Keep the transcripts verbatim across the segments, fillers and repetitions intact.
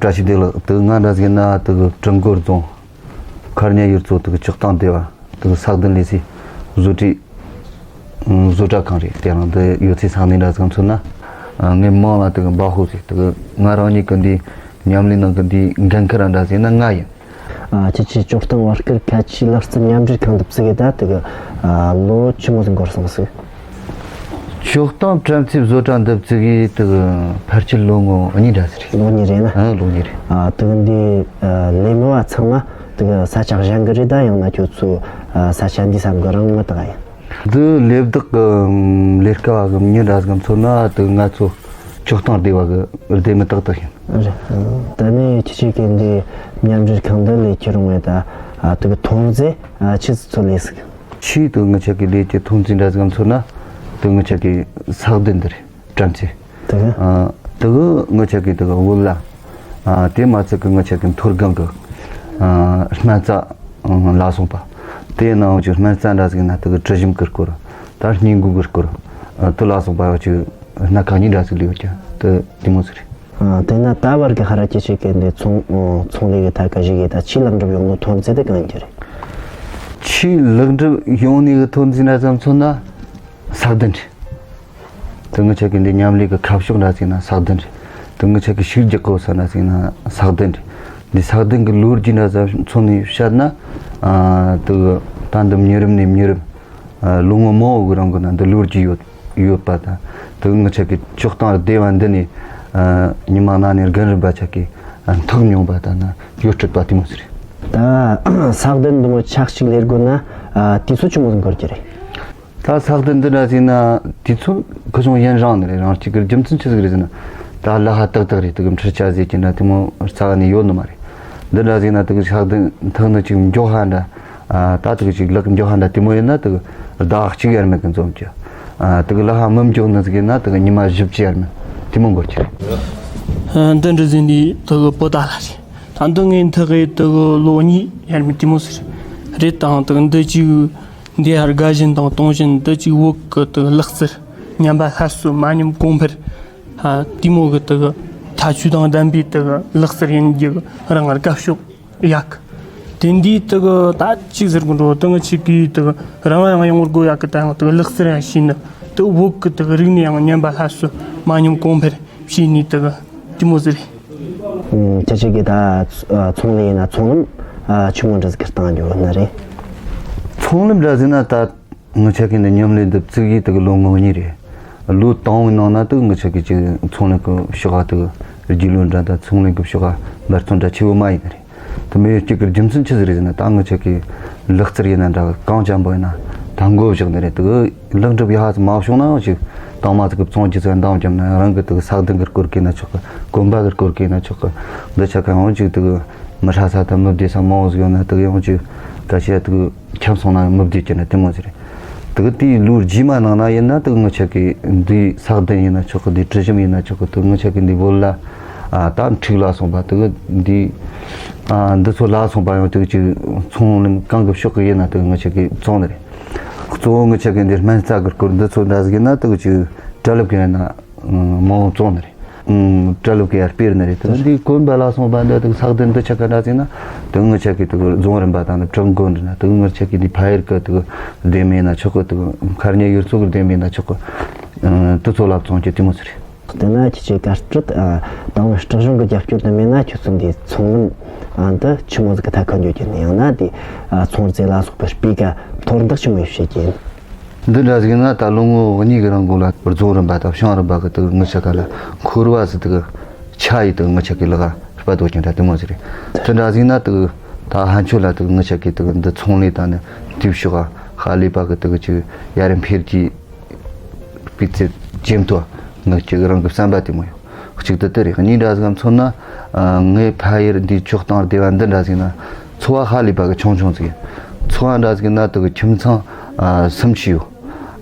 བཀྲ་ཤིས་བདེ་ལེགས། དེ་ག་ང་འདྲ་ཟིག་ན་དེ་ག་བྲག་འགོ་རྫོང་མཁར་གཉན་ཡུལ་ཚོ་དེ་ག་ལྕགས་ཐང་སྡེ་བ་དེ་ག་ས་གདན་ལས་སའི་བཟོ་གྲྭའི་བཟོ་གྲྭ་ཁང་རེད། དེ་རང་དེ་ཡོད་ཚད་ས་གནས་འདྲ་ཟིག་མཚོན་ན། ངའི་མིང་ལ་དེ་ག་འབའ་ཧུ་ཟེར། དེ་ག་ང་རང་ཉིད་ཀྱི་འདི་མཉམ་ལས་ནང་གི་འདི་འགན་ཁུར་འདྲ་ཟིག་ན་ང་ཡིན། ཨ། ཁྱེད་ཀྱིས་ལྕགས་ཐང་བར་སྐོར་ཁ་ཆེའི་ལག་རྩལ་མཉམ་འབྲེལ་ཁང་དུ་བཙུགས་ཡོད་ད། དེ་ག་ཨ། ལོ་ཆི་མོ་ཟིག་འགོར་སོང་ཟིག་ལྕགས་ཐང་བྲམ་ཟེའི་བཟོ་གྲྭ་འདི་བཙུགས་ཡས་དེ་ག་ཕལ་ཆེར་ལོ་ངོ་གཉིས་འདྲ་ཟིག་རེད། ལོ་གཉིས་རེད་ན། ཨ། ལོ་གཉིས་རེད། ཨ། དེ་ག་འདི་ཨ། ལས་མི་བ་ཚང་མ་དེ་ག་ས་ཆ་གཞན་གི་རེད་ད། ཡང་ན་ཁྱོད་ཚོ་ཨ། ས་ཆ་འདི་ས་གི་རང་མི་དག་ཡིན། འདི་ལས་བདག་གི་ལས་ཀ་བ་གི་མྱི་འདྲ་ཟིག་མཚོན་ན་དེ་ག་ང་ཚོ་ལྕགས་ཐང་སྡེ་བ་གི་སྡེ་མི་ཏག་ཏག་ཡིན། རེད། ད་ནི་ཁྱེད་ཀྱིས་འདི་མཉམ་འབྲེལ་ཁང་འདི་ལས་ཁྱེར་འོང་བའི་ད་ཨ། དེ་ག་ཐོན་རྫས་ཨ། ཆི་ཟིག་ཚོ་ལས་སྲིད། ཆེས་དེ་ག་ངི་ཆ་གི་ལས་ཀྱི་ཐོན་རྫས་འདྲ་ཟིག་མཚོན་ན་དེ་ག་ངི་ཆ་གི་ས་གདན་འདི་རེད། བྲམ་ཟེ། དེ་ག་ཨ། དེ་ག་ངི་ཆ་གི་དེ་ག་བོད་ལ་ཨ། དེ་མ་ཚད་གི་ངི་ཆ་གི་མཐོ་སྒང་གི་ཨ། སྨན་རྩྭ་ལ་སོགས་པ། དེ་ནང་བཞིན་སྨན་རྩྭ་འདྲ་ཟིག་ན་དེ་ག་དྲི་ཞིམ་གི་སྐོར། ད་སྙིང་དགུག་གི་སྐོར། ཨ། དེ་ལ་སོགས་པ་ཡང་ཅིག་སྣ་ཁ་གཉིས་འདྲ་ཟིག་ལས་ཡོད་ཀྱང་དེ་དེ་མོ་ཟིག་རེད། ཨ། དེ་ན་ད་བར་གི་ཧ་ར་ཁྱེད་ཀྱིས་འདི་ཚོང་ཚོང་ལས་གི་ཐད་ཀ་ཞུགས་ཡས་ད་ཆེས་ལེགས་འགྲུབ་ཡོང་ནོ་ཐོན་རྫས་དེ་གང་ཡིན་གྱི་རེད། ཆེས་ལེགས་འགྲུབ་ཡོང་ནི་གི་ཐོན་རྫས་འདྲ་ཙམ་མཚོན་ན་ས་གདན་རེད། དེ་ངི་ཆ་གི་འདི་མཉམ་ལས་གི་ཁ་ཕྱོགས་འདྲ་ཟིག་ན་ས་གདན་རེད། དེ་ངི་ཆ་གི་ཤུགས་རྒྱག་གོ་ས་འདྲ་ཟིག་ན་ས་གདན་རེད། འདི་ས་གདན་གི་ལོ་རྒྱུས་འདྲ་ཙམ་མཚོན་ནས་བཤད་ན། ཨ། དེ་ག་ད་འདི་མྱི་རབས་ནས་མྱི་རབས་ཨ། ལོ་ངོ་མང་བོ་གི་རིང་གི་ནང་འདི་ལོ་རྒྱུས་ཡོད་ཡོད་པ་དང་། དེ་ག་ངི་ཆ་གི་ལྕགས་ཐང་སྡེ་བ་འདི་ནས་ཨ། ཉི་མ་གནའ་ནས་རྒན་རབས་པ་ཆ་གི་ཨ། འཐག་མྱོང་པ་དང་ན་ཡོད་སྲིད་པ་དེ་མོ་ཟིག་རེད། ད་ས་གདན་འདི་མོ་ཆ་གཅིག་ལས་དགོས་ན་ཨ། དུས་ཚོད་ཆི་མོ་ཟིག་འགོར་གྱི་རེད། ད་ས་གདན་འདི་འདྲ་ཟིག་ན་དུས་ཚོད་ཁ་བྱང་ཡུན་རིང་ནི་རེད། རང་གཅིག་གི་རྒྱུ་མཚན་ཆི་ཟིག་རེད་ཟེར་ན། ད་ལ་ཧ་ཏག་ཏག་རེད། དེ་ག་འཕྲུལ་ཆས་ཟེར་གྱི་འདྲ་དེ་མོ་རྩ་བ་ནས་ཡོད་ནི་མ་རེད། འདི་འདྲ་ཟིག་ན་དེ་ག་ས་གདན་འཐག་ནི་ཅིག་མགྱོགས་ཧ་འདྲ། ཨ། ད་དེ་ག་ཅིག་ལག་མགྱོགས་ཧ་འདྲ་དེ་མོ་ཡིན་ན་དེ་ག་ཟླ་གཅིག་ཡར་མར་གི་འཛོམས་རྒྱུ། ཨ། དེ་ག་ལ་ཧ་མི་མགྱོགས་ནི་ཟིག་ཡིན་ན་དེ་ག་ཉི་མ་བཞི་བཅུ་ཡར་མར་དེ་མོ་འགོར་གྱི་རེད། ཨ། འདི་འདྲ་ཟིག་འདི་དེ་ག་པོ་ཏཱ་ལ་རེད། ད་འདི་ངས་འཐག་གི་དེ་ག་ལོ་གཉིས་ཡར་མར་དེ་མོ་ཟིག་རེད། དང་དེ་ག་འདི་ཅིག་འདི་ཧར་དགའ་བཞིན་དང་གཏོང་བཞིན་འདི་ཅིག་བོད་གི་དེ་ག་ལག་རྩལ་ཉམས་པ་སླར་གསོ་མ་ཉམས་གོང་འཕེལ། ཨ། དེ་མོ་གི་དེ་ག་ཐ་ཆུ་དང་ལྡན་པའི་དེ་ག་ལག་རྩལ་ཡིན་རྒྱུ་རང་དགའ་ཕྱོགས་ཡག་གི། དེ་འདིའི་དེ་ག་ད་ཅིག་ཟེར་གི་འགྲོ་དེ་ང་ཆི་གི་དེ་ག་རང་ཡང་ཡོང་དགོས་ཡག་གི། ད་ཡང་དེ་ག་ལག་རྩལ་ཡང་ཤེས་ནི་དེ་བོད་གི་དེ་ག་རིག་གནས་ཡང་ཉམས་པ་སླར་གསོ་མ་ཉམས་གོང་འཕེལ་བྱས་ནི་དེ་ག་དེ་མོ་ཟིག་རེད། ཁྱེད་ཀྱིས་ད་ཚོང་ལས་ཡིན་ན་ཚོང་ལམ་ཆུང་ངུ་འདྲ་ཟིག་གི་སྟེང་འགྱོ་ནི་རེད། ཚོང་ལམ་འདྲ་ཟིག་ན་ད་ངི་ཆ་གི་འདི་མཉམ་ལས་འདི་བཙུགས་ཡས་དེ་ག་ལོ་ངོ་གཉིས་རེད། ལོ་དང་པོའི་ནང་ན་དེ་ག་ངི་ཆ་གི་ཅིག་ཚོང་ལས་གི་ཕྱོགས་ག་དེ་ག་རྒྱུས་ལོན་འདྲ་དང་ཚོང་ལས་གི་ཕྱོགས་ག་འབད་བརྩོན་འདྲ་ཆེ་བོ་མ་ཡིན་ནི་རེད། དེ་མོ་ཡོད་ཀྱི་རྒྱུ་མཚན་ཆི་ཟིག་རེད་ཟེར་ན། ད་ངི་ཆ་གི་ལག་རྩལ་ཡིན་ན་འདྲ་གང་ཅན་པོ་ཡིན་ན་ད་མགོ་བཞག་ནི་རེད། དེ་ག་ལེགས་འགྲུབ་ཡག་ཙམ་མ་བྱུང་ནའང་ཅིག་དང་མ་ཟིག་གི་བཙོང་རྒྱུ་ཟིག་འདང་བརྒྱབ་ན། རང་གི་དེ་ག་ས་གདན་གི་སྐོར་གི་ན་ཆོག་གི། གོན་པ་གི་སྐོར་གི་ན་ཆོག་གི། འདི་ཆ་ག་ཡང་ཅིག་དེ་ག་མི་ཧྲ་ས་དང་མི་བདེ་ས་མང་བོ་ཟིག་ཡོད་ན་དེ་ག་ཡང་ཅིག་ག་ཤེད་དེ་ག་འཁྱམས་སོང་ན་མི་བདེ་གི་ན་དེ་མོ་ཟིག་རེད། དེ་ག་དེའི་ལོ་རྗེས་མ་ནང་ན་ཡིན་ན་དེ་ག་ངི་ཆ་གི་འདི་ས་གདན་ཡིན་ན་ཆོག་གི། འདི་དྲི་ཞིམ་ཡིན་ན་ཆོག་གི། དེ་ག་ངི་ཆ་གི་འདི་བོད་ལ་ཨ་ད་འཁྲིག་ལ་སོང་པ་དེ་ག་འདི་ཨ་འདི་ཚོ་ལ་སོང་པ་ཡང་དེ་ག་ཅིག་ཚོང་ལམ་གང་གི་ཕྱོགས་གི་ཡིན་ན་དེ་ག་ངི་ཆ་གི་བཙོང་ནི་རེད། གཙོ་བོ་ངི་ཆ་གི་འདི་སྨན་རྩྭ་གི་སྐོར་འདི་ཚོ་འདྲ་ཟིག་ཡིན་ན་དེ་ག་ཅིག་བྲ་ལབ་གི་ཡིན་ན། མང་བཙོང་ནི་རེད། ཨུམ། བྲ་ལུག་གི་ཡར་སྤེལ་ནི་རེད། དེ་འདི་གོན་པ་ལ་སོང་པ་འདི་དེ་ས་གདན་འདི་ཆ་ག་འདྲ་ཟིག་ན་དེ་ངི་ཆ་གི་དེ་རྫོང་རིམ་པ་དང་ནི་བྲག་འགོ་འདི་ན་དེ་ངི་ཆ་གི་འདི་ཕ་ཡུལ་གི་དེ་སྡེ་མི་ན་ཆོག་གི། དེ་མཁར་གཉན་ཡུལ་ཚོ་གི་སྡེ་མི་ན་ཆོག་གི། ཨུམ། དེ་ཚོ་ལ་བཙོང་རྒྱུ་དེ་མོ་ཟིག་རེད། དེ་ན་ཁྱེད་ཀྱི་གར་སྟེགས་ཨ་དང་པོའི་སྲིད་གཞུང་གི་རྒྱབ་སྐྱོར་དེ་མེད་ན་ཁྱོད་ཚོ་འདི་ཚོང་ལམ་ཨ་འདི་ཆི་མོ་ཟིག་གི་ཐད་ཁ་འགྱོ་རྒྱུ་ནི། ཡང་ན་དེ་ཨ་ཚོང་རྫས་ལ་སོགས་པའི་སྤུས་ཀ་མཐོར་འདེགས་ཆི་མོ་ཡོད་བྱེད་ཀྱི་ཡིན། འདི་འདྲ་ཟིག་ན་ད་ལོ་ངོ་གཉིས་ཀྱི་རིང་གོ་ལ་རྫོང་རིམ་པ་དང་ཤང་རིམ་པ་གི་དེ་ངི་ཆ་ག་ལ་འཁོར་བ་ཟིག་དེ་ཆ་ཡི་དེ་ངི་ཆ་གི་ལག་སྤ་དོ་ཅན་འདྲ་དེ་མོ་ཟིག་རེད། དེ་འདྲ་ཟིག་ན་དེ་ད་ཧན་ཆོ་ལ་དེ་ངི་ཆ་གི་དེ་འདི་ཚོང་ལས་དང་ནི་དེ་ཕྱོགས་ཧ་ལས་པ་གི་དེ་ཅིག་ཡར་འཕེལ་གྱི་སྤུས་ཚད་ཇེ་མཐོ་ངི་ཆ་གི་རང་གི་བསམ་པ་དེ་མོ་ཡོད། གཅིག་དེ་དེ་རེད། གཉིས་འདྲ་ཟིག་མཚོན་ན་ངའི་ཕ་ཡུལ་འདི་ལྕགས་ཐང་སྡེ་བ་འདི་འདྲ་ཟིག་ན་ཚོ་བ་ཧ་ལས་པ་གི་ཆུང་ཆུང་ཟིག་ཡིན། ཚོ་བ་འདྲ་ཟིག་ན་དེ་གི་ཁྱིམ་ཚང་ཨ་སུམ་ཅུ་ཡོད།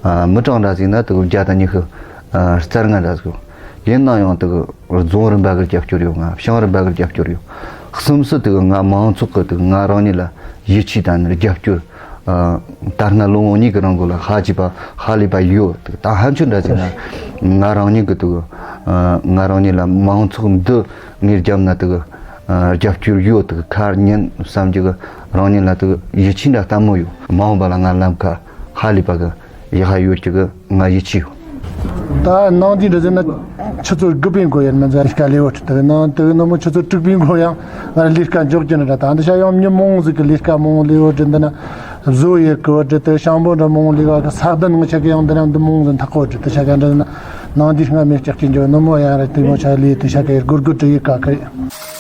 ཨ་མི་གྲངས་འདྲ་ཟིག་ན་དེ་གི་བརྒྱ་དང་ཉི་ཤུ་ཨ་རྩ་ལྔ་འདྲ་ཟིག་ཡོད། ཡིན་ན་ཡང་དེ་གི་རྫོང་རིམ་པ་གི་རྒྱབ་སྐྱོར་ཡོད། ང་ཤང་རིམ་པ་གི་རྒྱབ་སྐྱོར་ཡོད། གསུམ་སུ་དེ་གི་ང་མང་ཚོགས་གི་དེ་གི་ང་རང་ཉིད་ལ་ཡིད་ཆེས་དང་ནི་རྒྱབ་སྐྱོར། ཨ་ད་སྔ་ལོ་ངོ་གཉིས་ཀྱི་རིང་གོ་ལ་ཧ་ཅི་པ་ཧ་ལས་པ་ཡོད། དེ་གི་ད་ཧན་ཆོ་འདྲ་ཟིག་ན་ང་རང་ཉིད་གི་དེ་གི་ཨ་ང་རང་ཉིད་ལ་མང་ཚོགས་འདི་ངའི་རྒྱབ་ན་དེ་གི་ རྒྱབ་སྐྱོར་ཡོད་དུ་ཁར་ཉན་བསམ་གྱི་རང་ཉིད་ལ་དུ་ཡིད་ཆེས་འདྲ་ལྟད་མོ་ཡོད། མ་འོངས་པ་ལ་ང་ལམ་ཁ་ཧ་ལས་པ་གི་ཡག་ཡོད་ཀྱི་གི་ང་ཡིད་ཆེས་ཡོད། ད་ནང་དེ་འདྲ་ཟེར་ན་ཆུ་ཚོད་དགུ་པའི་འགོ་ཡར་མི་འཛའ་ལས་ཀ་ལས་འོ་ཁྲི་དེ་ནང་དེ་ནང་མོ་ཆུ་ཚོད་དྲུག་པའི་འགོ་ཡང་ང་ལས་ཀ་འཇོག་གི་ནི་ར། ད་འདི་ཤ་ཡང་མི་མང་ཟིག་གི་ལས་ཀ་མང་ལས་འོ་འདྲི་འདི་ན་བཟོ་ཡི་གི་འོ་འདྲི་དེ་ཤང་པོ་འདྲ་མང་ལས་ཀ་གི་ས་གདན་ང་ཆ་གི་ཡང་འདི་ན་འདི་མང་ཟིག་ཐག་འོ་འདྲི་དེ་ཤ་ག་འདྲི་ན་ནང་དེ་སྔ་མེ་ལྕགས་ཀྱི་འཇོག་ནི་མོ་ཡང་ར་དེ་མོ་ཆ་ལས་དེ་ཤ་ག་ཡར་སྒོར་སྒོར་དྲི་ཡི་ཀ་ཁ་ཡི།